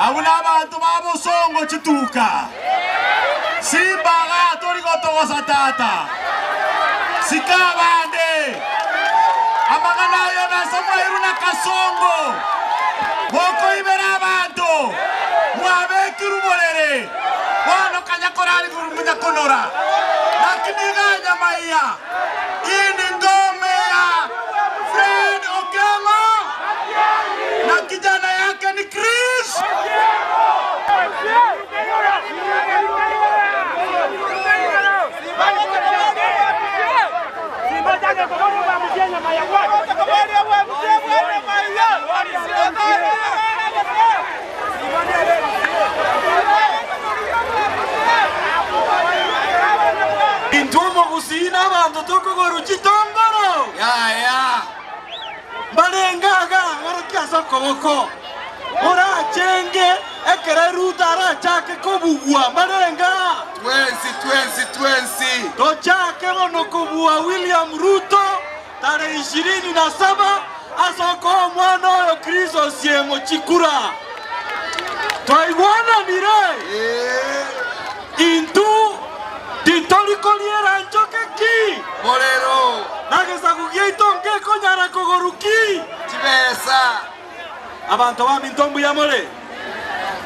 Abwo nabanto ba bosongo chituka. Simbaga tori gotogosa tata. Sika abande. Amang'ana ayo nase mwairwe na Kasongo. Mokoibera abanto. Mwabekirwe borere. Bono kanya korarigwe monyakonora. Naki nigo anyamaiya. Ini ngome ya Fred Okengo na kijana yake ni Chris. Intwe omogusii na abanto tokogorwa chitongoro. Yaya. Mbarenge iga ng'orokia ase okoboko, morachenge ekero Ruto arachake kobugwa. Mbarenge aa. Twensi, twensi, twensi. Tochake bono kobua William Ruto tarehe ishirini na saba ase okoa omwana oyo Chris Osiemo chikura. Twaigwananire? Intwe titori koriera nchoke ki? Morero. Na gesaku giaito nkekonyara kogorwa ki? Chibesa. Abanto baminto mbuya more?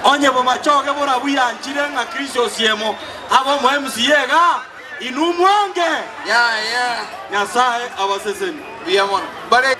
Onye bomachoge borabuyanchire ng'a Chris Osiemo abe omo MCA igaa, Inwe mwange Yaya. Nyasae abasesenie. Mbuya mono. Bare.